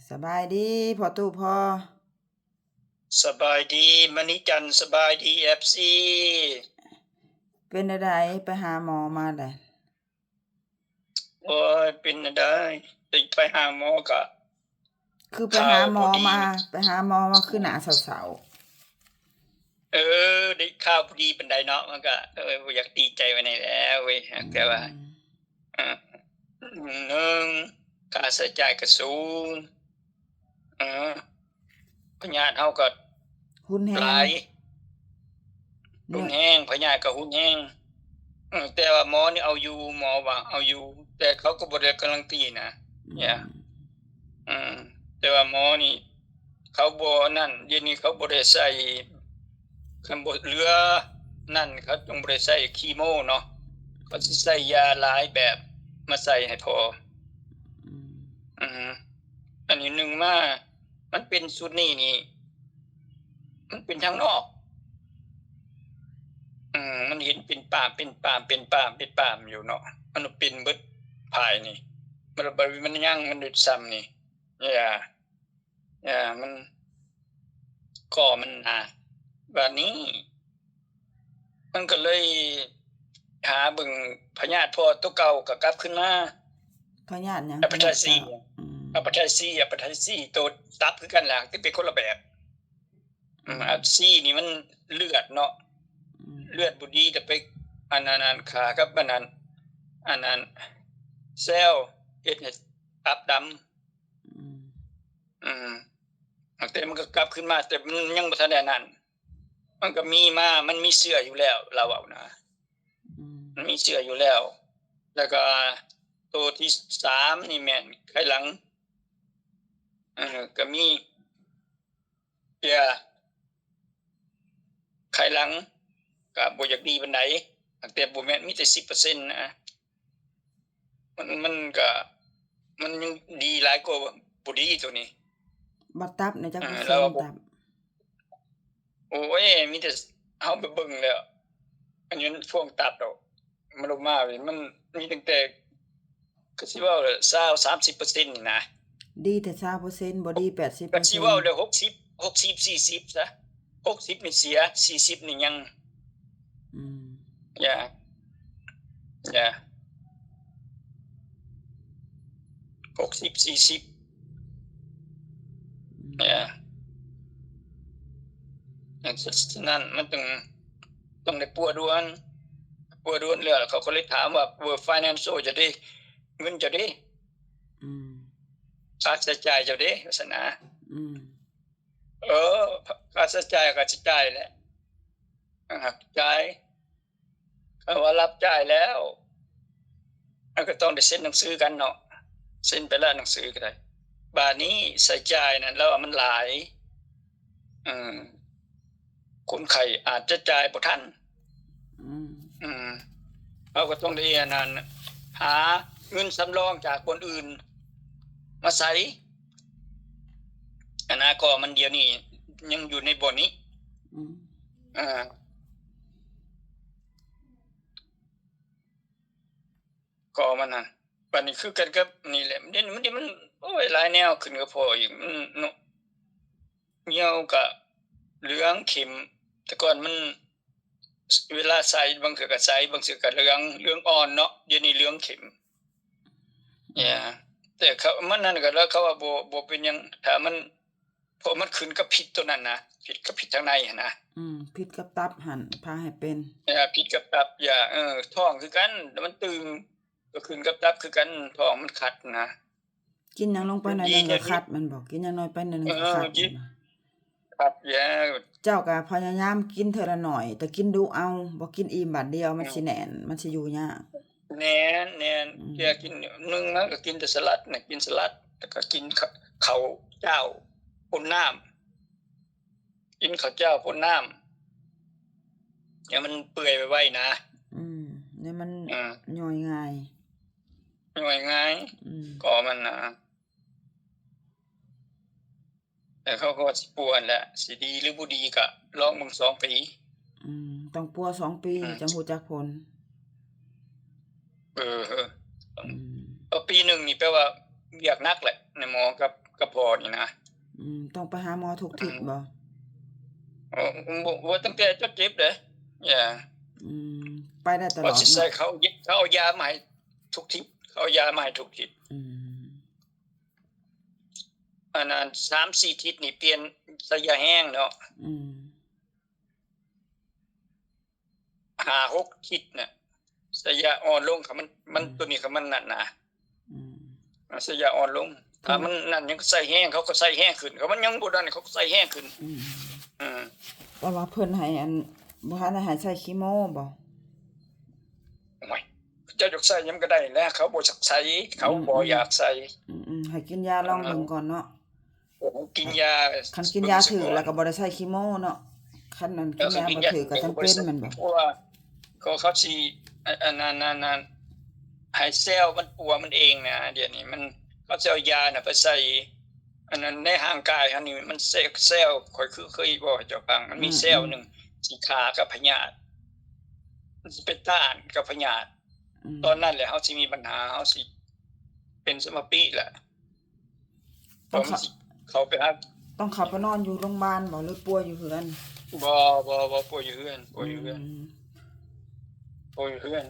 ສະບາຍດີພໍ່ຕູ້ພໍ່. ສະບາຍດີມະນີຈັນ, ສະບາຍດີເອັຟຊີ. ເປັນແນວໃດ ໄປຫາໝໍມາແລ້ວ? ໂອ້ຍ ເປັນແນວໃດ ໄປຫາໝໍກະ ຄືໄປຫາໝໍມາ ໄປຫາໝໍມາຄືໜ້າເສົ້າໆ. ເອີ ໄດ້ຂ່າວບໍ່ດີປານໃດເນາະ ມັນກະ ເອີ ບໍ່ຢາກດີໃຈປານໃດແຫຼະເວີຍ. ແຕ່ວ່າ ອືມ ເອີ ໜຶ່ງ ຄ່າໃຊ້ຈ່າຍກະສູງ ເອີ ພະຍາດເຮົາກໍຮຸນແຮງຫຼາຍ ຮຸນແຮງ ພະຍາດກໍຮຸນແຮງ. ເອີ ແຕ່ວ່າໝໍນີ້ເອົາຢູ່ ໝໍວ່າເອົາຢູ່ ແຕ່ເຂົາກໍບໍ່ໄດ້ກາຣັນຕີນະ. ອືມ ເອີ ແຕ່ວ່າໝໍນີ້ເຂົາບໍ່ອັນນັ້ນ ດຽວນີ້ເຂົາບໍ່ໄດ້ໃຊ້ ຄັນບໍ່ເຫຼືອນັ້ນ ເຂົາຈຶ່ງບໍ່ໄດ້ໃຊ້ຄີໂມເນາະ ເຂົາຊິໃຊ້ຢາຫຼາຍແບບມາໃສ່ໃຫ້ພໍ. ອືມ ອືມ ອັນນີ້ໜຶ່ງມາ ມັນເປັນຊຸດນີ້ນີ້ ມັນເປັນທາງນອກ ອືມ ມັນເຫັນເປັນປາມ ເປັນປາມ ເປັນປາມ ເປັນປາມຢູ່ເນາະ ມັນເປັນເບິດພາຍນີ້ ມັນ ມັນຍັງ ມັນຢູ່ຊ່ຳນີ້ ຢ່າ ອ່າ ມັນ ກໍມັນນະ ບາດນີ້ມັນກໍເລີຍຫາເບິ່ງພະຍາດພໍ່ໂຕເກົ່າກໍກັບຄືນມາ. ພະຍາດຫຍັງ? ແອັບເປະໄທຊີ ອືມ ແອັບເປະໄທຊີ ແອັບເປະໄທຊີ ໂຕຕັບຄືກັນແຫຼະ ແຕ່ເປັນຄົນລະແບບ. ອືມ ອັນຊີນີ້ມັນເລືອດເນາະ ອືມ ເລືອດບໍ່ດີ ແຕ່ໄປອັນນັ້ນ ອັນນັ້ນ ຂາກັບອັນນັ້ນ ອັນນັ້ນ ແຊວ ເຮັດໃຫ້ຕັບດຳ. ອືມ ອືມ ແຕ່ມັນກໍກັບຄືນມາ ແຕ່ມັນຍັງບໍ່ທັນໄດ້ອັນນັ້ນ ມັນກໍມີມາ ມັນມີເຊື້ອຢູ່ແລ້ວ ລາວເວົ້ານະ. ອືມ ມັນມີເຊື້ອຢູ່ແລ້ວ ແລ້ວກໍໂຕທີສາມນີ້ແມ່ນໄຂຫຼັງ ເອີ ກໍມີເຊື້ອໄຂຫຼັງ ກໍບໍ່ຢາກດີປານໃດ ແຕ່ບໍ່ແມ່ນມີແຕ່ສິບເປີເຊັນນະ. ມັນ ມັນກະ ມັນຍັງດີຫຼາຍກວ່າບໍ່ດີໂຕນີ້. ບັດຕັບນະ ຈັກເປີເຊັນຕັບ? ໂອ້ຍ ມີແຕ່ເຮົາໄປເບິ່ງແລ້ວ ອັນນີ້ພວກຕັບດອກ ມັນລົງມາ ມັນມີຕັ້ງແຕ່ ກໍຊິເວົ້າແຫຼະ ຊາວ ສາມສິບເປີເຊັນນີ້ນະ. ດີແຕ່ຊາວເປີເຊັນ ບໍ່ດີແປດສິບເປີເຊັນ ກໍຊິເວົ້າແລ້ວ ຫົກສິບ ຫົກສິບ ສີ່ສິບຊະ ຫົກສິບນີ້ເສຍ ສີ່ສິບນີ້ຍັງ. ອືມ ຢ່າ ຢ່າ ຫົກສິບ ສີ່ສິບ ອືມ ຢ່າ ສະນັ້ນມັນຕ້ອງ ຕ້ອງໄດ້ປົວດ່ວນ ປົວດ່ວນແລ້ວ ເຂົາກໍເລີຍຖາມວ່າ ເວີ ໄຟແນນຊອລ ເຈົ້າເດ ເງິນເຈົ້າເດ ອືມ ຄ່າໃຊ້ຈ່າຍເຈົ້າເດ ວ່າຊັ້ນນະ. ອືມ ເອີ ຄ່າໃຊ້ຈ່າຍກໍຊິຈ່າຍແຫຼະ ອ່າ ຈ່າຍ ຄັນວ່າຮັບຈ່າຍແລ້ວ ມັນກໍຕ້ອງໄດ້ເຊັນໜັງສືກັນເນາະ ເຊັນໄປແລ້ວໜັງສືກໍໄດ້. ບາດນີ້ໃຊ້ຈ່າຍນັ້ນ ລາວວ່າມັນຫຼາຍ ເອີ ຄົນໄຂ້ອາດຈະຈ່າຍບໍ່ທັນ. ອືມ ອືມ ເຮົາກໍຕ້ອງໄດ້ອັນນັ້ນ ຫາເງິນສຳລອງຈາກບ່ອນອື່ນມາໃສ່ ອັນນະ ກໍມັນດຽວນີ້ຍັງຢູ່ໃນບ່ອນນີ້. ອືມ ເອີ ກໍມັນນະ ບາດນີ້ຄືກັນກັບນີ້ແຫຼະ ມັນ ມັນ ມັນ ໂອ້ຍ ຫຼາຍແນວ ຂຶ້ນກັບພໍ່ອີກ ມັນເນາະ ຍ່ຽວກະເຫຼືອງເຂັມ ແຕ່ກ່ອນມັນ ເວລາໃສ່ ບາງເທື່ອກໍໃສ່ ບາງເທື່ອກໍເຫຼືອງ ເຫຼືອງອ່ອນເນາະ ດຽວນີ້ເຫຼືອງເຂັມ. ແຕ່ເຂົາ ມັນນັ້ນກໍແລ້ວ ເຂົາວ່າບໍ່ ບໍ່ເປັນຫຍັງ ຖ້າມັນ ເພາະມັນຂຶ້ນກັບພິດໂຕນັ້ນນະ ພິດກັບພິດທາງໃນຫັ້ນນະ. ອືມ ພິດກັບຕັບຫັ້ນ ພາໃຫ້ເປັນ ເອີ ພິດກັບຕັບ ຢ່າ ເອີ ທ້ອງຄືກັນ ມັນຕື່ມ ກໍຂຶ້ນກັບຕັບຄືກັນ ທ້ອງມັນຂັດນະ. ກິນຫຍັງລົງໄປໜ້ອຍໜຶ່ງກໍຂັດແມ່ນບໍ່? ກິນຫຍັງໜ້ອຍໄປໜ້ອຍໜຶ່ງກໍຂັດແມ່ນບໍ່? ຂັດແລ້ວ ເຈົ້າກໍພະຍາຍາມກິນເທື່ອລະໜ້ອຍ ແຕ່ກິນດຸເອົາ ບໍ່ກິນອີ່ມບາດດຽວ ມັນຊິແໜ້ນ ມັນຊິຢູ່ຍາກ. ແໜ້ນ ແໜ້ນ ອືມ ເທື່ອກິນໜຶ່ງ ມັນກໍກິນແຕ່ສະຫຼັດນະ ກິນສະຫຼັດ ແລ້ວກໍກິນ ເຂົ້າ ເຂົ້າເຈົ້າປົນນ້ຳ ກິນເຂົ້າເຈົ້າປົນນ້ຳ ໃຫ້ມັນເປື່ອຍໄວໆນະ. ອືມ ໃຫ້ມັນ ເອີ ຍ່ອຍງ່າຍ ຍ່ອຍງ່າຍ ອືມ ກໍມັນນະ ແຕ່ເຂົາກໍວ່າຊິປົວຫັ້ນແຫຼະ ຊິດີຫຼືບໍ່ດີກໍລອງເບິ່ງສອງປີ. ອືມ ຕ້ອງປົວສອງປີ ອືມ ຈັ່ງຮູ້ຈັກຜົນ. ເອີ ອືມ ເອີ ປີໜຶ່ງນີ້ແປວ່າວຽກໜັກແຫຼະ ໃນໝໍກັບ ກັບພໍ່ ອດນີ້ນະ. ອືມ ຕ້ອງໄປຫາໝໍທຸກທິດບໍ່? ເອີ ບໍ່ ບໍ່ ຕັ້ງແຕ່ເຈົ້າເຈັບເດ້. ຢ່າ ອືມ ໄປໄດ້ຕະຫຼອດເນາະ. ເຂົາຊິໃສ່ ເຂົາ ເຂົາເອົາຢາມາໃຫ້ທຸກທິດ ເຂົາເອົາຢາມາໃຫ້ທຸກທິດ. ອືມ ອັນນັ້ນ ສາມສີ່ທິດນີ້ປ່ຽນໃສ່ຢາແຮງເນາະ. ອືມ ຫ້າຫົກທິດນະ ໃສ່ຢາອ່ອນລົງ ຄັນມັນ ມັນ ອືມ ໂຕນີ້ຄັນມັນນັ້ນນະ. ອືມ ໃສ່ຢາອ່ອນລົງ. ຖ້າມັນນັ້ນຍັງໃສ່ແຮງ ເຂົາກໍໃສ່ແຮງຂຶ້ນ ຄັນມັນຍັງບໍ່ນັ້ນ ເຂົາກໍໃສ່ແຮງຂຶ້ນ. ອືມ ອືມ ແຕ່ວ່າເພິ່ນໃຫ້ອັນ ບໍ່ທັນໃຫ້ໃສ່ຄີໂມບໍ່? ໂອ້ຍ ເຈົ້າຢາກໃສ່ຫຍັງກໍໄດ້ແຫຼະ ເຂົາບໍ່ຢາກໃສ່ ເຂົາບໍ່ຢາກໃສ່. ອືມ ອືມ ໃຫ້ກິນຢາລອງເບິ່ງກ່ອນເນາະ. ໂອ້ ກິນຢາ ຄັນກິນຢາຖືກແລ້ວກໍບໍ່ໄດ້ໃສ່ຄີໂມເນາະ. ຄັນນັ້ນກິນຢາບໍ່ຖືກກໍຈຳເປັນແມ່ນບໍ່? ເພາະວ່າ ກໍເຂົາຊິ ອັນ ອັນນັ້ນ ອັນນັ້ນ ໃຫ້ເຊວມັນປົວມັນເອງນະ. ດຽວນີ້ມັນ ເຂົາຊິເອົາຢານະໄປໃສ່ ອັນນັ້ນ ໃນຮ່າງກາຍເຮົານີ້ ມັນເຊວ ເຊວ ຂ້ອຍຄືເຄີຍເວົ້າໃຫ້ເຈົ້າຟັງ ມັນມີ ອືມ ເຊວ ອືມ ໜຶ່ງຊິຂ້າກັບພະຍາດ ມັນຊິໄປຕ້ານກັບພະຍາດ. ອືມ ຕອນນັ້ນແຫຼະເຮົາຊິມີບັນຫາ ເຮົາຊິເປັນສະມາປິແຫຼະ. ຕ້ອງເຂົ້າ ເຂົ້າໄປຫາ ຕ້ອງເຂົ້າໄປນອນຢູ່ໂຮງບານບໍ່ ຫຼືປ່ວຍຢູ່ເຮືອນ? ບໍ່ ບໍ່ ບໍ່ ປ່ວຍຢູ່ເຮືອນ ປ່ວຍຢູ່ເຮືອນ. ອືມ ປ່ວຍຢູ່ເຮືອນ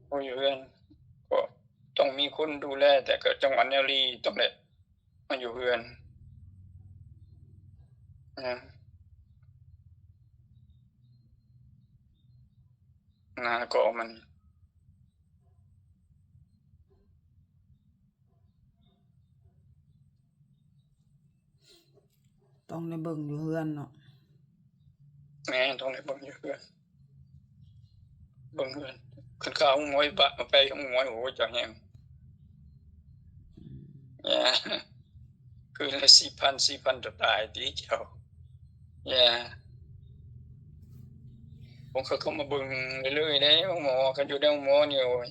ປ່ວຍຢູ່ເຮືອນ ກໍຕ້ອງມີຄົນດູແລ ແຕ່ກໍຈັງຫວະແນວລີຕ້ອງໄດ້ມາຢູ່ເຮືອນ. ອາ ນາກໍມັນ ຕ້ອງໄດ້ເບິ່ງຢູ່ເຮືອນເນາະ. ແມ່ນ ຕ້ອງໄດ້ເບິ່ງຢູ່ເຮືອນ ເບິ່ງເຮືອນ. ຄັນຄ່າໂຮງໝໍ ໄປໂຮງໝໍ ໂອ້ຍ ເຈົ້າແຮງ ອາ ຄືນລະສີ່ພັນ ສີ່ພັນ ຈະຕາຍຕິເຈົ້າ. ຢ່າ ຂອງເຂົາກໍມາເບິ່ງເລື້ອຍໆເດ້ ໂຮງໝໍ ຄັນຢູ່ໃນໂຮງໝໍນີ້ ໂອ້ຍ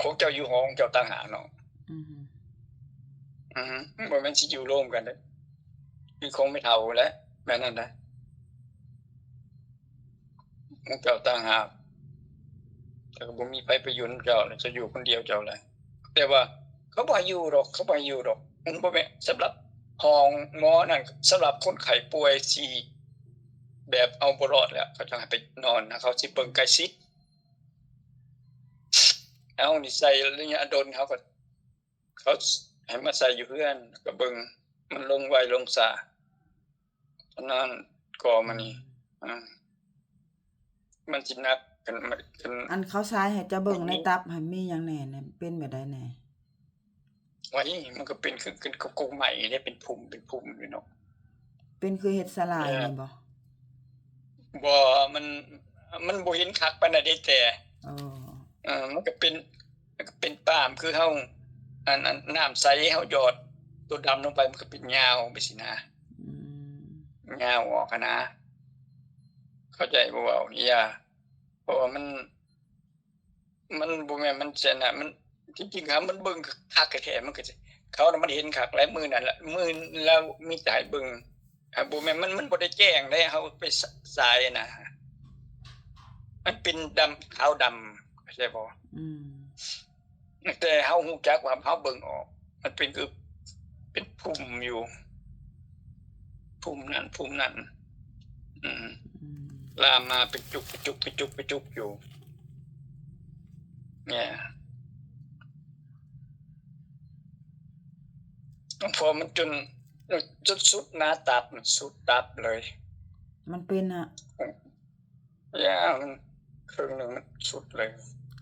ຂອງເຈົ້າຢູ່ຫ້ອງເຈົ້າຕ່າງຫາກເນາະ. ອືຮຶ ອືຮຶ ບໍ່ແມ່ນຊິຢູ່ໂຮມກັນເດ້ ຄືຂອງແມ່ເຖົ້າແຫຼະ ແມ່ນນັ້ນນະ. ຂອງເຈົ້າຕ່າງຫາກ ແຕ່ກໍບໍ່ມີໃຜໄປຢູ່ນຳເຈົ້າ ເຈົ້າຢູ່ຄົນດຽວເຈົ້າແຫຼະ. ແຕ່ວ່າເຂົາບໍ່ໃຫ້ຢູ່ດອກ ເຂົາບໍ່ໃຫ້ຢູ່ດອກ. ມັນບໍ່ແມ່ນສຳລັບຫ້ອງໝໍນັ້ນ ສຳລັບຄົນໄຂ້ປ່ວຍທີ່ແບບເອົາບໍ່ລອດແລ້ວ ເຂົາຈັ່ງໃຫ້ໄປນອນນະ ເຂົາຊິເບິ່ງໃກ້ຊິດ. ເຮົານີ້ໃສ່ໄລຍະດົນ ເຮົາກໍ ເຂົາໃຫ້ມາໃສ່ຢູ່ເຮືອນ ກໍເບິ່ງມັນລົງໄວລົງຊ້າ. ອັນນັ້ນກໍມານີ້ ອືມ ອືມ ມັນຊິໜັກ ຄັນ ຄັນ ອັນເຂົາສາຍໃຫ້ເຈົ້າເບິ່ງໃນຕັບຫັ້ນມີຫຍັງແດ່ ເປັນແບບໃດແດ່? ໂອ້ຍ ມັນກໍເປັນຄື ຄືກົກໄມ້ເດ້ ເປັນພຸ່ມ ເປັນພຸ່ມຢູ່ເນາະ. ເປັນຄືເຫັດສາຫຼ່າຍນີ້ບໍ່? ບໍ່ ມັນ ມັນບໍ່ເຫັນຄັກປານໃດເດ້ ແຕ່ ອໍ ເອີ ມັນກໍເປັນ ມັນກໍເປັນປາມ ຄືເຮົາ ອັນ ອັນ ນ້ຳໃສ ເຮົາຫຍອດຕົວດຳລົງໄປ ມັນກໍເປັນຍາວໄປຊີ້ນະ. ອືມ ຍາວອອກຫັ້ນນະ ເຂົ້າໃຈບໍ່ເວົ້ານີ້? ຢ່າ ເພາະວ່າມັນ ມັນບໍ່ແມ່ນ ມັນຊັ້ນນະ ມັນ ທີ່ຈິງຖ້າມັນເບິ່ງຄັກແທ້ໆ ມັນກໍຊິ ເຂົານະ ມັນເຫັນຄັກແຫຼະ ມື້ນັ້ນລະ ມື້ລາວມີໃຈເບິ່ງ. ຫາບໍ່ແມ່ນ ມັນ ມັນບໍ່ໄດ້ແຈ້ງເດ້ ເຮົາໄປສາຍນະ ມັນເປັນດຳ ຂາວດຳ ເຂົ້າໃຈບໍ່? ອືມ ແຕ່ເຮົາຮູ້ຈັກວ່າ ເຮົາເບິ່ງອອກ ມັນເປັນຄື ເປັນພຸ່ມຢູ່ ພຸ່ມນັ້ນ ພຸ່ມນັ້ນ ອືມ ອືມ ລາມມາເປັນຈຸກ ເປັນຈຸກ ເປັນຈຸກ ເປັນຈຸກຢູ່ ແມ່ນ ເພາະມັນຈົນ ຈົນສຸດໜ້າຕັບ ມັນສຸດຕັບເລີຍ ມັນເປັນນະ ຢ່າ ມັນເຄິ່ງໜຶ່ງມັນສຸດເລີຍ.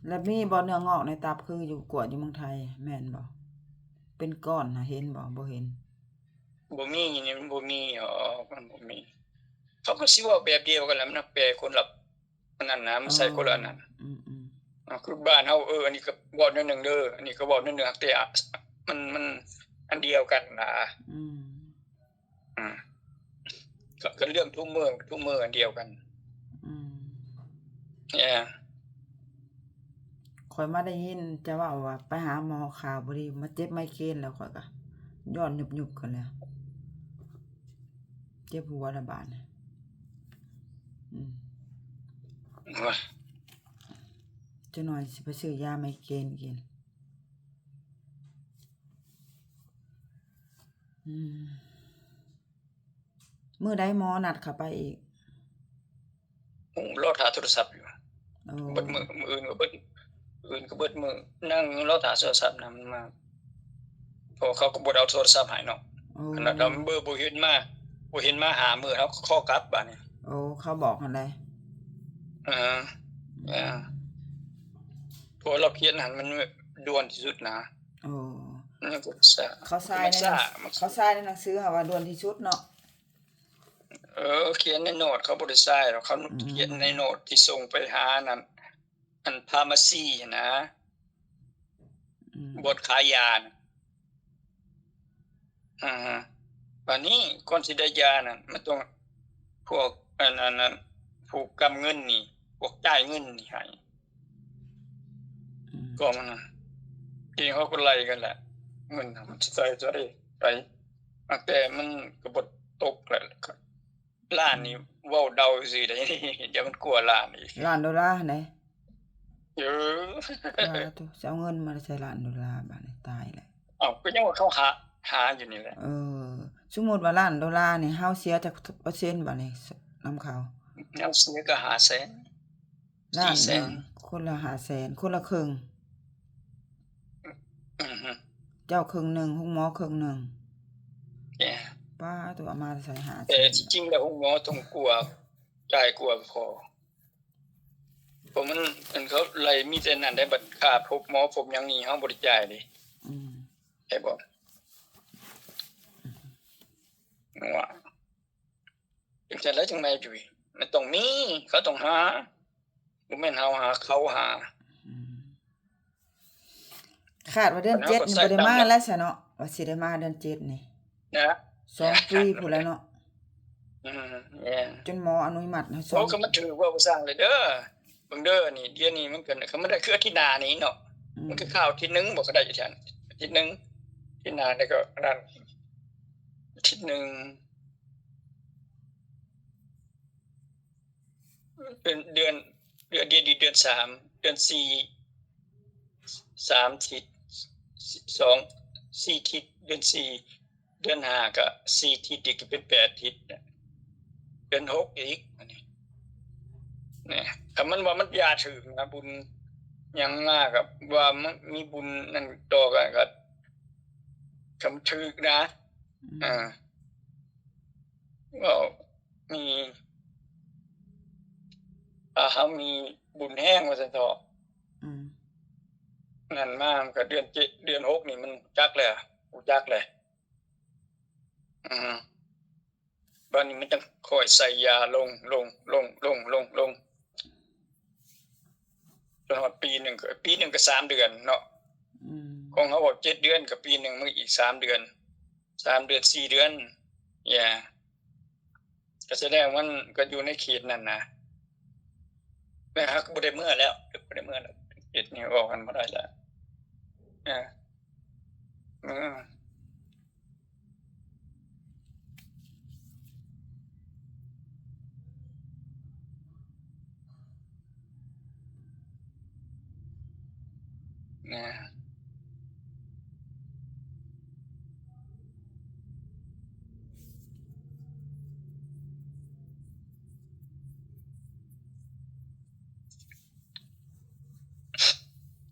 ແລ້ວມີບໍ່ເນື້ອງອກໃນຕັບ ຄືຢູ່ ກວດຢູ່ເມືອງໄທ ແມ່ນບໍ່? ເປັນກ້ອນນະ ເຫັນບໍ່? ບໍ່ເຫັນ ບໍ່ມີນີ້ ມັນບໍ່ມີ ອໍ ມັນບໍ່ມີ. ເຂົາກໍຊິເວົ້າແບບດຽວກັນແຫຼະ ມັນແປຄົນລະ ອັນນັ້ນນະ ມັນໃສ່ຄົນລະອັນນັ້ນ ອືມໆ ຄືບ້ານເຮົາ ເອີ ອັນນີ້ກໍເວົ້າແນວໜຶ່ງເດີ ອັນນີ້ກໍເວົ້າແນວໜຶ່ງ ແຕ່ມັນ ມັນອັນດຽວກັນນະ ອືມ ອືມ ກໍ ກໍເລື່ອງທຸກມື້ ທຸກມື້ອັນດຽວກັນ ອືມ ເອີ ຂ້ອຍມາໄດ້ຍິນເຈົ້າເວົ້າວ່າໄປຫາໝໍ ຂ່າວບໍ່ດີ ມາເຈັບໄມເກຣນ ແລ້ວຂ້ອຍກໍຍ້ອນຍຸບໆກັນແລ້ວ ເຈັບຫົວລະບາດນີ້ ອືມ ໂອ້ຍ ຈັກໜ່ອຍຊິໄປຊື້ຢາໄມເກຣນກິນ. ອືມ ມື້ໃດໝໍນັດເຂົ້າໄປອີກ? ໂອ້ ລໍຖ້າໂທລະສັບຢູ່. ໂອ້ ເບິດມື້ ມື້ອື່ນກໍເບິດ ມື້ອື່ນກໍເບິດມື້ ນັ່ງລໍຖ້າໂທລະສັບນຳມັນມາ ເພາະເຂົາກໍບໍ່ໄດ້ເອົາໂທລະສັບໃຫ້ເນາະ. ໂອ້ ອັນນັ້ນກໍເບີບໍ່ເຫັນມາ ບໍ່ເຫັນມາຫ້າມື້ ເຮົາກໍຂໍກັບບາດນີ້. ໂອ້ ເຂົາບອກຫັ້ນໃດ. ເອີ ເອີ ເພາະວ່າລາວຂຽນຫັ້ນມັນດ່ວນທີ່ສຸດນະ. ໂອ້ ມັນກໍຊ້າ ເຂົາໃສ່ໃນ ເຂົາໃສ່ໃນໜັງສືຫັ້ນວ່າດ່ວນທີ່ສຸດເນາະ. ເອີ ຂຽນໃນໂນດ ເຂົາບໍ່ໄດ້ໃສ່ດອກ ເຂົາ ອືມ ຂຽນໃນໂນດທີ່ສົ່ງໄປຫານັ້ນ ອັນ pharmacy ຫັ້ນນະ. ອືມ ບ່ອນຂາຍຢານະ. ອ່າ ບາດນີ້ກ່ອນຊິໄດ້ຢານັ້ນ ມັນຕ້ອງ ພວກ ອັນ ອັນ ອັນ ຜູ້ກຳເງິນນີ້ ພວກຈ່າຍເງິນນີ້ໃຫ້ ອືມ ກໍມັນນະ ທີ່ເຮົາກໍໄລ່ກັນແຫຼະ ເງິນນະ ມັນຊິໃສ່ເທົ່າໃດໄປ ຕັ້ງແຕ່ມັນກໍບໍ່ຕົກແຫຼະ ລ້ານນີ້ເວົ້າເດົາຊື່ໆ ໄດ໋ ຢ່າມັນກວ່າລ້ານອີກ ລ້ານໂດລາຫັ້ນໃດ. ເອີ ສາທຸ ຊິເອົາເງິນມາໃສ່ລ້ານໂດລາບາດນີ້ ຕາຍແລ້ວ. ເອົ້າ ກໍຍັງວ່າເຂົາຫາ ຫາຢູ່ນີ້ແຫຼະ. ເອີ ສົມມຸດວ່າລ້ານໂດລານີ້ ເຮົາເສຍຈັກເປີເຊັນບາດນີ້ນຳເຂົາ? ເຮົາເສຍກໍຫ້າແສນ ສີ່ແສນ ຄົນລະຫ້າແສນ ຄົນລະເຄິ່ງ. ອືຮຶ ເຈົ້າເຄິ່ງໜຶ່ງ ໂຮງໝໍເຄິ່ງໜຶ່ງ. ປ້າໂຕ ເອົາມາໃສ່ຫ້າແສນ. ແຕ່ທີ່ຈິງແລ້ວໂຮງໝໍຕ້ອງກວ່າ ຈ່າຍກວ່າພໍ ເພາະມັນ ອັນ ເຂົາໄລ່ມີແຕ່ນັ້ນໄດ໋ ບັດຄ່າພົບໝໍພົບຫຍັງນີ້ເຮົາບໍ່ໄດ້ຈ່າຍເດ້. ອືມ ໃຊ່ບໍ່? ວ່າ ຈັ່ງຊັ້ນແຫຼະ ຈັ່ງແມ່ນຢູ່ ມັນຕ້ອງມີ ເຂົາຕ້ອງຫາ ບໍ່ແມ່ນເຮົາຫາ ເຂົາຫາ. ອືມ ຄາດວ່າເດືອນເຈັດນີ້ບໍ່ໄດ້ມາແລ້ວຊະເນາະ ວ່າຊິໄດ້ມາເດືອນເຈັດນີ້ນະ ສອງປີພຸ້ນແລ້ວເນາະ. ອືມ ແມ່ນ ຈົນໝໍອະນຸຍມັດໃຫ້. ໂອ້ ຄັນມັນຖືກເວົ້າບໍ່ຊ່າງເລີຍເດີ ເບິ່ງເດີ ນີ້ ດຽວນີ້ມັນກໍ ຄັນມັນໄດ້ຄືອາທິດໜ້ານີ້ເນາະ. ອືມ ມັນກໍຄາວອາທິດໜຶ່ງບໍ່ກໍໄດ້ຢູ່ແທ້ ອາທິດໜຶ່ງ ອາທິດໜ້ານີ້ກໍນັ້ນ ອາທິດໜຶ່ງ ເດືອນ ເດືອນ ເດືອນ ດຽວນີ້ເດືອນສາມ ເດືອນສີ່ ສາມທິດ ສອງ ສີ່ທິດ ເດືອນສີ່ ເດືອນຫ້າກໍສີ່ທິດ ອີກກໍເປັນແປດທິດ ເດືອນຫົກອີກ ອັນນີ້ ນີ້ ຄັນມັນວ່າມັນຢ່າຖືກນະ ບຸນຫຍັງມາກໍວ່າມັນມີບຸນນັ້ນຕໍ່ກັນກໍ ຄັນມັນຖືກນະ. ອືມ ອ່າ ເວົ້າມີ ອ່າ ເຮົາມີບຸນແຮງວ່າຊັ້ນເຖາະ. ອືມ ນັ້ນມາມັນກໍເດືອນເຈັດ ເດືອນຫົກນີ້ມັນຈັກແລ້ວ ຮູ້ຈັກແລ້ວ. ອືມ ບາດນີ້ມັນຈັ່ງຄ່ອຍໃສ່ຢາລົງ ລົງ ລົງ ລົງ ລົງ ລົງ ຈົນຮອດປີໜຶ່ງ ປີໜຶ່ງກໍສາມເດືອນເນາະ. ອືມ ຂອງເຮົາອອກເຈັດເດືອນ ກໍປີໜຶ່ງມັນອີກສາມເດືອນ ສາມເດືອນ ສີ່ເດືອນ ຢ່າ ກໍສະແດງມັນກໍຢູ່ໃນເຂດນັ້ນນະ ແຕ່ຫາກບໍ່ໄດ້ເມືອແລ້ວ ບໍ່ໄດ້ເມືອແລ້ວ ເຂດນີ້ອອກກັນບໍ່ໄດ້ແລ້ວ. ເອີ ເອີ.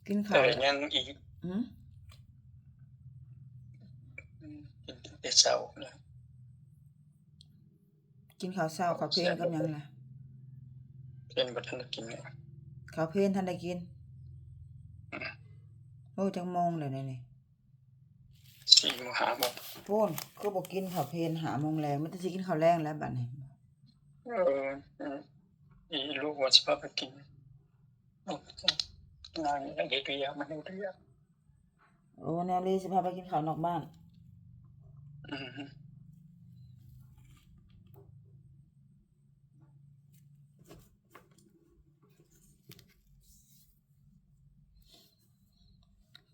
ກິນເຂົ້າແລ້ວ ຍັງອີກ ຫືມ ກິນແຕ່ເຊົ້າແລ້ວ. ກິນເຂົ້າເຊົ້າ ເຂົ້າເພນກັບຫຍັງລະ? ເພນບໍ່ທັນໄດ້ກິນເລີຍ ເຂົ້າເພນທັນໄດ້ກິນ. ອືມ ໂອ້ ຈັກໂມງແລ້ວນີ້? ສີ່ໂມງ ຫ້າໂມງ. ໂພນ ຄືບໍ່ກິນເຂົ້າເພນ ຫ້າໂມງແລງ ມີແຕ່ຊິກິນເຂົ້າແລງແລ້ວບາດນີ້. ເອີ ອີລູກວ່າຊິພາໄປກິນ ນາງເຮັດວຽກ ມັນເຮັດວຽກ. ໂອ້ ແນວລີຊິພາໄປກິນເຂົ້ານອກບ້ານ. ອືມ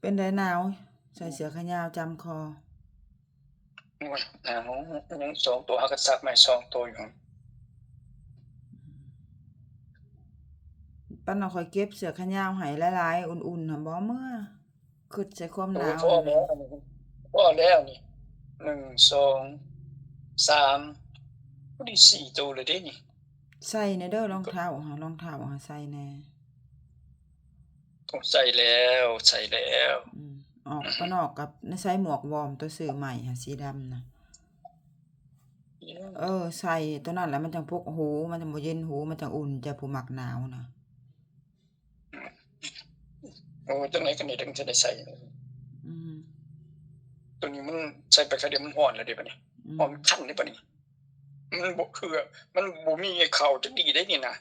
ເປັນໃດໜາວ ໃສ່ເສື້ອຂາຍາວຈ້ຳຄໍ? ໂອ້ຍ ໜາວ ຍັງສອງໂຕ ຫາກະຊັກໃໝ່ສອງໂຕຢູ່. ປານນັ້ນຂ້ອຍເກັບເສື້ອຂາຍາວໃຫ້ຫຼາຍໆ ອຸ່ນໆ ຫັ້ນບໍ່ເມືອ ຄິດໃສ່ຄວາມໜາວ. ໂອ້ຍ ພໍແລ້ວ ພໍແລ້ວນີ້ ໜຶ່ງ ສອງ ສາມ ພໍດີສີ່ໂຕເລີຍເດ້ນີ້. ໃສ່ແດ່ເດີ ລອງເທົ້າຫາ ລອງເທົ້າຫາໃສ່ແດ່. ໂອ້ ໃສ່ແລ້ວ ໃສ່ແລ້ວ. ອືມ ອອກໄປນອກກັບ ໃສ່ໝວກວອມໂຕຊື້ໃໝ່ຫາ ສີດຳນະ. ເອີ ໃສ່ໂຕນັ້ນແຫຼະ ມັນຈັ່ງປົກຫູ ມັນຈັ່ງບໍ່ເຢັນຫູ ມັນຈັ່ງອຸ່ນໃຈຜູ້ມັກໜາວນະ. ໂອ້ ຈັ່ງໃດກໍນີ້ເຖິງຈະໄດ້ໃສ່. ອືມ ໂຕນີ້ມັນໃສ່ໄປຄາວດຽວມັນຮ້ອນແລ້ວເດ້ບັດນີ້. ອືມ ຮ້ອນຄັນເດ້ບັດນີ້. ມັນບໍ່ເຄືອ ມັນບໍ່ມີເຂົ້າຈັກດີ້ເດ້ນີ້ນະ.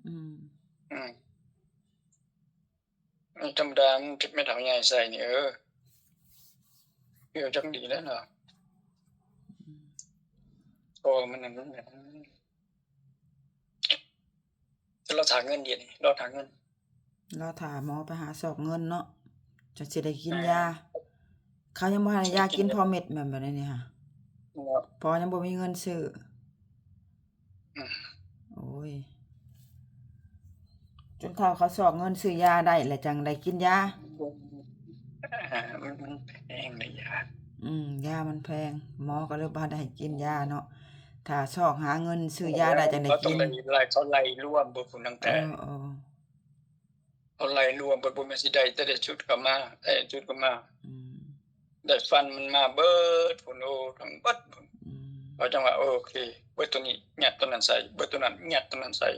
ອືມ ອືມ ອັນທຳມະດາແມ່ເຖົ້າໃຫຍ່ໃສ່ນີ້ ເອີ ເອີ ຈັກດີແລ້ວເນາະ. ອືມ ເພາະວ່າມັນ ລາວຖ້າເງິນດຽວນີ້ ລາວຖ້າເງິນ ລາວຖ້າໝໍໄປຫາຊອກເງິນເນາະ ຈັ່ງຊິໄດ້ກິນຢາ. ເຂົາຍັງບໍ່ທັນໃຫ້ຢາກິນພໍເມັດແມ່ນບໍ່ ດຽວນີ້ຫາ ເພາະຍັງບໍ່ມີເງິນຊື້. ອືມ ໂອ້ຍ ຈົນເທົ່າເຂົາຊອກເງິນຊື້ຢາໄດ້ ແລ້ວຈັ່ງໄດ້ກິນຢາ. ມັນ ມັນແພງເດ້ຢາ. ອືມ ຢາມັນແພງ ໝໍກໍເລີຍບໍ່ໄດ້ໃຫ້ກິນຢາເນາະ. ຖ້າຊອກຫາເງິນຊື້ຢາໄດ້ຈັ່ງໄດ້ກິນ. ເຂົາໄລ່ລວມເບິດພຸ້ນ ຕັ້ງແຕ່ ເອີ ເອີ ເຂົາໄລ່ລວມເບິດ ບໍ່ແມ່ນຊິໄດ້ແຕ່ໃດຈຸດກໍມາ ໄດ້ຈຸດກໍມາ. ອືມ ໄດ້ຟັນມັນມາເບິດພຸ້ນ ໂອ້ ທັງເບິດພຸ້ນ. ອືມ ເຂົາຈັ່ງວ່າ ໂອເຄ ເບິດໂຕນີ້ຍັດໂຕນັ້ນໃສ່ ເບິດໂຕນັ້ນຍັດໂຕນັ້ນໃສ່.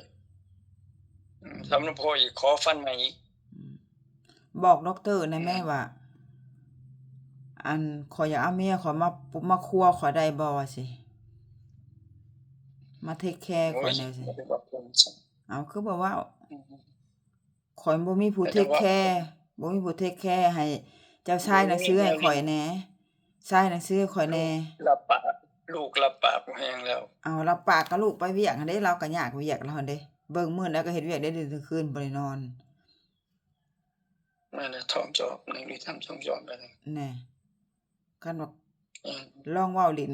ອືມ ຖ້າມັນບໍ່ພໍອີກ ຂໍຟັນໃໝ່ອີກ. ອືມ ບອກດັອກເຕີແດ່ແມ່ ອືມ ວ່າ ອັນ ຂ້ອຍຢາກເອົາເມຍຂ້ອຍມາ ມາຄົວຂ້ອຍໄດ້ບໍ່ ວ່າຊີ້ ມາເທກແຄຂ້ອຍແດ່ຊີ້. ເອົາ ຄືບໍ່ເວົ້າ? ອືມ ຂ້ອຍບໍ່ມີຜູ້ເທກແຄ ບໍ່ມີຜູ້ເທກແຄ ໃຫ້ເຈົ້າຊາຍໜັງສືໃຫ້ຂ້ອຍແດ່ ຊາຍໜັງສືໃຫ້ຂ້ອຍແດ່. ລັບປາກ ລູກລັບປາກແຮງແລ້ວ. ເອົາ ລັບປາກກໍລູກໄປວຽກຫັ້ນເດ້ ລາວກໍຍາກວຽກລາວຫັ້ນເດ້ ເບິ່ງມື້ໃດກໍເຮັດວຽກໄດ້ ເດີນທັງຄືນບໍ່ໄດ້ນອນ. ແມ່ນແຫຼະ ທ້ອງຈອກ ໜຶ່ງອີກທຳທ້ອງຈອກໄປແລ້ວ ແນ່. ຄັນວ່າ ອືມ ລອງເວົ້າຫຼິ້ນ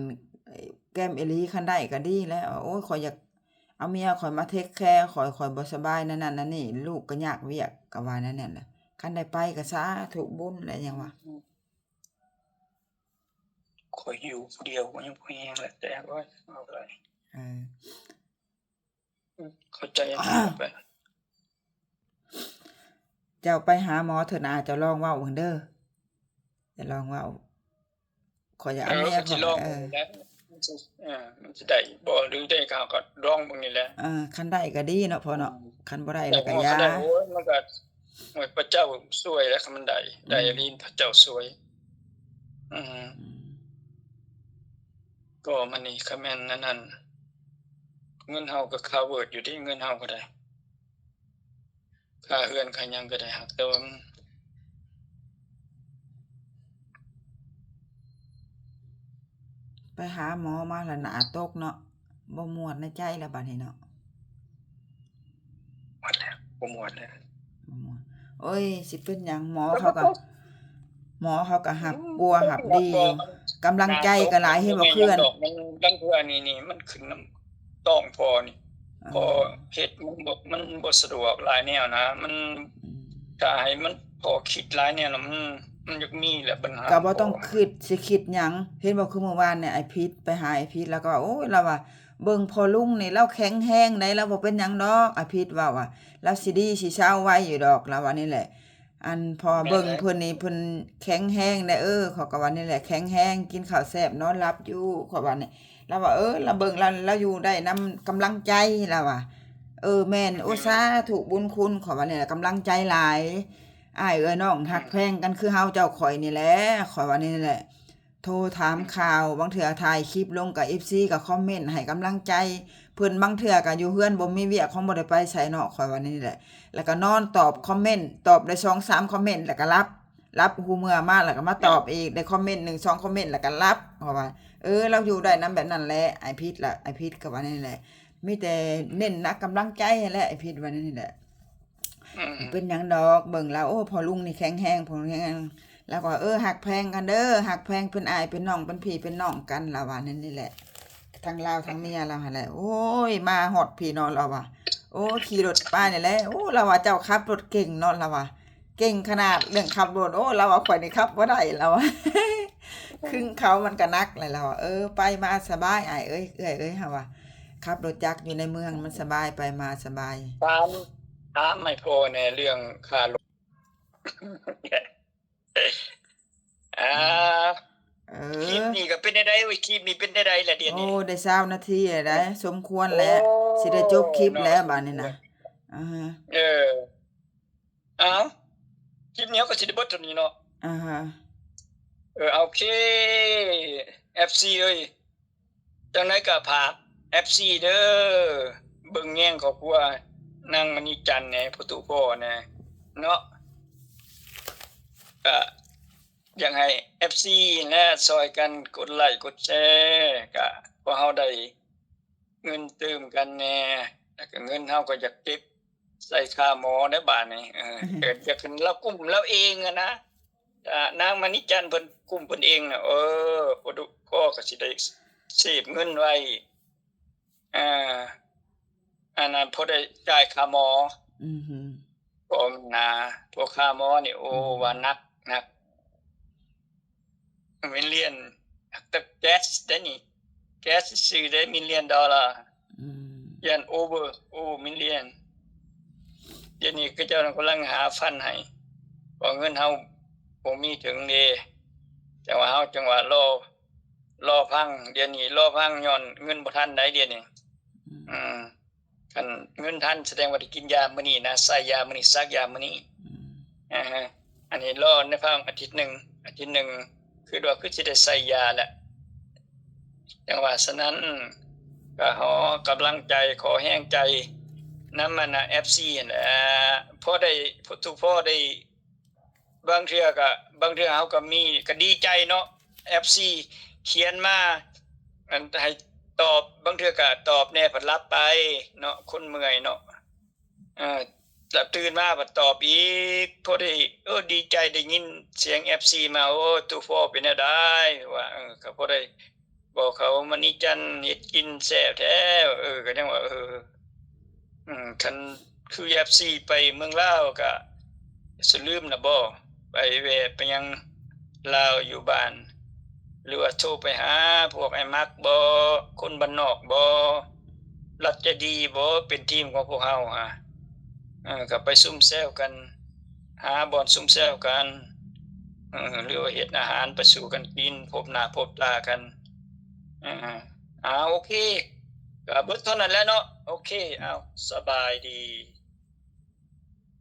ແກ້ມອີ່ຫຼີ ຄັນໄດ້ກໍດີແລ້ວ. ໂອ້ຍ ຂ້ອຍຢາກເອົາເມຍຂ້ອຍມາເທກແຄຂ້ອຍ ຂ້ອຍບໍ່ສະບາຍນັ້ນນັ້ນນີ້ ລູກກໍຍາກວຽກ ກໍວ່າແນວນັ້ນແຫຼະ. ຄັນໄດ້ໄປກໍສາທຸບຸນແຫຼະ ຫຍັງວ່າ. ອືມ ຂ້ອຍຢູ່ຜູ້ດຽວກໍຍັງບໍ່ແຮງແຫຼະ ແຕ່ວ່າເອົາໄດ້. ເອີ ເຂົ້າໃຈ. ເຈົ້າໄປຫາໝໍເທື່ອໜ້າ ເຈົ້າລອງເວົ້າເບິ່ງເດີ ເຈົ້າລອງເວົ້າ. ຂ້ອຍຢາກເອົາເມຍຂ້ອຍ ເອີ ມັນຊິ ເອີ ມັນຊິໄດ້ບໍ່ ຫຼືໄດ້ ເຮົາກໍລອງເບິ່ງນີ້ແຫຼະ. ເອີ ຄັນໄດ້ກໍດີເນາະພໍ່ເນາະ. ອືມ ຄັນບໍ່ໄດ້ແລ້ວກໍຢ່າ. ໂອ້ຍ ມັນກໍ ໂອ້ຍ ພະເຈົ້າຊ່ວຍແລ້ວ ຄັນມັນໄດ້ ໄດ້ອີ່ຫຼີ ພະເຈົ້າຊ່ວຍ. ອືມ ກໍມັນນີ້ ຄັນແມ່ນອັນນັ້ນ ເງິນເຮົາກໍຄາເວີດຢູ່ເດ້ ເງິນເຮົາກໍໄດ້ ຄ່າເຮືອນຄ່າຫຍັງກໍໄດ້ ຫາກແຕ່ວ່າ ໄປຫາໝໍມາລະໜ້າຕົກເນາະ ບໍ່ມ່ວນໃນໃຈລະບາດນີ້ເນາະ. ໝົດແລ້ວ ບໍ່ມ່ວນແລ້ວ ບໍ່ມ່ວນ. ໂອ້ຍ ຊິເປັນຫຍັງ ໝໍເຂົາກໍ ໝໍເຂົາກໍຮັບປົວຮັບດີຢູ່ ກຳລັງໃຈກໍຫຼາຍ ເຫັນບໍ່ເພື່ອນ. ມັນລາງເທື່ອນີ້ ນີ້ມັນຂຶ້ນນຳ ຕ້ອງພໍນີ້ ພໍເຮັດມັນບໍ່ ມັນບໍ່ສະດວກຫຼາຍແນວນະ ມັນ ອືມ ຖ້າໃຫ້ມັນພໍຄິດຫຼາຍແນວນະ ມັນ ມັນຢາກມີແຫຼະບັນຫາ. ກໍບໍ່ຕ້ອງຄິດ ຊິຄິດຫຍັງ ເຫັນບໍ່ ຄືມື້ວານນີ້ອ້າຍພິດ ໄປຫາອ້າຍພິດ ລາວກໍວ່າ ໂອ້ຍ ລາວວ່າ ເບິ່ງພໍ່ລຸງນີ້ ລາວແຂງແຮງໃດ໋ ລາວບໍ່ເປັນຫຍັງດອກ ອ້າຍພິດເວົ້າວ່າ ລາວຊິດີຊິເຊົາໄວຢູ່ດອກ ລາວວ່ານີ້ແຫຼະ. ອັນພໍ່ເບິ່ງເພິ່ນນີ້ ເພິ່ນແຂງແຮງເດ້ ເອີ ເຂົາກໍວ່ານີ້ແຫຼະ ແຂງແຮງ ກິນເຂົ້າແຊບ ນອນຫຼັບຢູ່ ເຂົາວ່ານີ້. ລາວວ່າ ເອີ ລາວເບິ່ງລາວ ລາວຢູ່ໄດ້ນຳກຳລັງໃຈ ລາວວ່າ. ເອີ ແມ່ນ ໂອ້ ສາທຸບຸນຄຸນ ເຂົາວ່ານີ້ແຫຼະ ກຳລັງໃຈຫຼາຍ ອ້າຍເອື້ອຍນ້ອງຮັກແພງກັນຄືເຮົາເຈົ້າຂ້ອຍນີ້ແຫຼະ ເຂົາວ່ານີ້ແຫຼະ. ໂທຖາມຂ່າວ ບາງເທື່ອຖ່າຍຄລິບລົງກໍ ເອັຟຊີ ກໍຄອມເມັນໃຫ້ກຳລັງໃຈເພິ່ນ ບາງເທື່ອກໍຢູ່ເຮືອນບໍ່ມີວຽກ ຄົງບໍ່ໄດ້ໄປໃສເນາະ ຂ້ອຍວ່ານີ້ແຫຼະ. ແລ້ວກໍນອນຕອບຄອມເມັນ ຕອບໄດ້ສອງສາມຄອມເມັນ ແລ້ວກໍຫຼັບ ຫຼັບ ຮູ້ເມື່ອມາແລ້ວກໍມາຕອບອີກ ໄດ້ຄອມເມັນໜຶ່ງສອງຄອມເມັນ ແລ້ວກໍຫຼັບ ເພາະວ່າ ເອີ ລາວຢູ່ໄດ້ນຳແບບນັ້ນແຫຼະ ອ້າຍພິດລະ ອ້າຍພິດກໍວ່ານີ້ແຫຼະ ມີແຕ່ເນັ້ນໜັກກຳລັງໃຈຫັ້ນແຫຼະ ອ້າຍພິດວ່ານີ້ແຫຼະ. ອືມ ເປັນຫຍັງດອກ ເບິ່ງລາວ ໂອ້ ພໍ່ລຸງນີ້ແຂງແຮງ ພໍ່ລຸງແຂງແຮງ ລາວກໍວ່າ ເອີ ຮັກແພງກັນເດີ ຮັກແພງເປັນອ້າຍເປັນນ້ອງ ເປັນພີ່ເປັນນ້ອງກັນ ລາວວ່າແນວນີ້ແຫຼະ. ທັງລາວທັງເມຍລາວຫັ້ນແຫຼະ ໂອ້ຍ ມາຮອດພີ້ເນາະ ລາວວ່າ ໂອ້ ຂີ່ລົດໄປນີ້ແຫຼະ ໂອ້ ລາວວ່າ ເຈົ້າຂັບລົດເກັ່ງເນາະ ລາວວ່າ ເກັ່ງຂະໜາດເລື່ອງຂັບລົດ. ໂອ້ ລາວວ່າ ຂ້ອຍນີ້ຂັບບໍ່ໄດ້ ລາວວ່າ ຄຶງເຂົາມັນກະໜັກແຫຼະ ລາວວ່າ. ເອີ ໄປມາສະບາຍອ້າຍເອີຍ ເອື້ອຍເອີຍ ເຮົາວ່າ ຂັບລົດຈັກຢູ່ໃນເມືອງມັນສະບາຍ ໄປມາສະບາຍ. ຖາມ ຖາມໃຫ້ພໍ່ແດ່ເລື່ອງຄ່າລົດ. ອ່າ ເອີ ຄລິບນີ້ກໍເປັນແນວໃດເວີຍ? ຄລິບນີ້ເປັນແນວໃດລະດຽວນີ້? ໂອ້ ໄດ້ຊາວນາທີແລ້ວໃດ໋ ສົມຄວນແລ້ວ ໂອ້ ຊິໄດ້ຈົບຄລິບແລ້ວບາດນີ້ນະ. ເອີ ເອີ ເອົ້າ ຄລິບນີ້ກໍຊິໄດ້ເບິດເທົ່ານີ້ເນາະ. ອ່າຮະ ເອີ ໂອເຄ ເອັຟຊີເອີຍ ຈັ່ງໃດກໍຝາກເອັຟຊີເດີ ເບິ່ງແຍງຄອບຄົວນາງມະນີຈັນແດ່ ພໍ່ຕູ້ພໍ່ແດ່ເນາະ. ກະຢາກໃຫ້ເອັຟຊີແຫຼະ ຊ່ອຍກັນກົດໄລ້ກົດແຊ ກະພໍເຮົາໄດ້ເງິນຕື່ມກັນແດ່ ແລ້ວກະເງິນເຮົາກໍຢາກເກັບໃສ່ຄ່າໝໍໄດ້ບາດນີ້. ເອີ ເກີດຢາກເຫັນລາວກຸ້ມລາວເອງຫັ້ນນະ ຖ້ານາງມະນີຈັນເພິ່ນກຸ້ມເພິ່ນເອງນະ ເອີ ພໍ່ດຸ ພໍ່ກໍຊິໄດ້ເຊບເງິນໄວ້ ອ່າ ອັນນັ້ນພໍໄດ້ຈ່າຍຄ່າໝໍ. ອືຮຶ ພໍ່ມັນນາ ພວກຄ່າໝໍນີ້ ໂອ້ ອືມ ວ່າໜັກ ໜັກ million ແຕ່ guess ເດ້ນີ້ guess ຊື່ເດ້ million dollar. ອືມ ຢ້ານ over over million. ດຽວນີ້ເຂົາເຈົ້າກຳລັງຫາຟັນໃຫ້ ເພາະເງິນເຮົາບໍ່ມີເຖິງເດ້ ຈັ່ງວ່າເຮົາຈັ່ງວ່າລໍ ລໍພັງ. ດຽວນີ້ລໍພັງຍ້ອນເງິນບໍ່ທັນໃດ ດຽວນີ້. ອືມ ອືມ ຄັນເງິນທັນສະແດງວ່າໄດ້ກິນຢາມື້ນີ້ນະ ໃສ່ຢາມື້ນີ້ ສັກຢາມື້ນີ້. ອືມ ອ່າ ອັນນີ້ລໍໃນພາຍອາທິດໜຶ່ງ ອາທິດໜຶ່ງ ຄິດວ່າຄືຊິໄດ້ໃສ່ຢາແຫຼະ. ຈັ່ງວ່າສະນັ້ນ ກໍຂໍກຳລັງໃຈ ຂໍແຮງໃຈນຳ ອັນນ່າ ເອັຟຊີຫັ້ນແຫຼະ ພໍໄດ້ ທຸກພໍໄດ້ ບາງເທື່ອກໍ ບາງເທື່ອເຮົາກໍມີ ກໍດີໃຈເນາະ ເອັຟຊີຂຽນມາ ອັນໃຫ້ຕອບ ບາງເທື່ອກໍຕອບແດ່ ພັດຫຼັບໄປເນາະ ຄົນເມື່ອຍເນາະ. ເອີ ແລ້ວຕື່ນມາພັດຕອບອີກ ພໍໄດ້ ເອີ ດີໃຈໄດ້ຍິນສຽງເອັຟຊີມາ ໂອ້ ຕູ້ພໍເປັນແນວໃດ ວ່າ ເອີ ກໍພໍໄດ້ບອກເຂົາ ມະນີຈັນເຮັດກິນແຊບແທ້ ເອີ ກໍຍັງວ່າ ເອີ ອືມ ຄັນຄືເອັຟຊີໄປເມືອງລາວກະຊິລືມລະບໍ? ໄປແວ່ໄປຫຍັງລາວຢູ່ບ້ານ ຫຼືວ່າໂທໄປຫາພວກອ້າຍມັກບໍ? ຄົນບ້ານນອກບໍ? ລັດໃຈດີບໍ? ເປັນທີມຂອງພວກເຮົາຫາ ເອີ ກໍໄປຊຸມແຊວກັນ ຫາບ່ອນຊຸມແຊວກັນ ເອີ ຫຼືວ່າເຮັດອາຫານໄປສູ່ກັນກິນ ພົບໜ້າພົບຕາກັນ. ເອີ ເອົາ ໂອເຄ ກໍເບິດເທົ່ານັ້ນແຫຼະເນາະ. ໂອເຄ ເອົາ ສະບາຍດີ.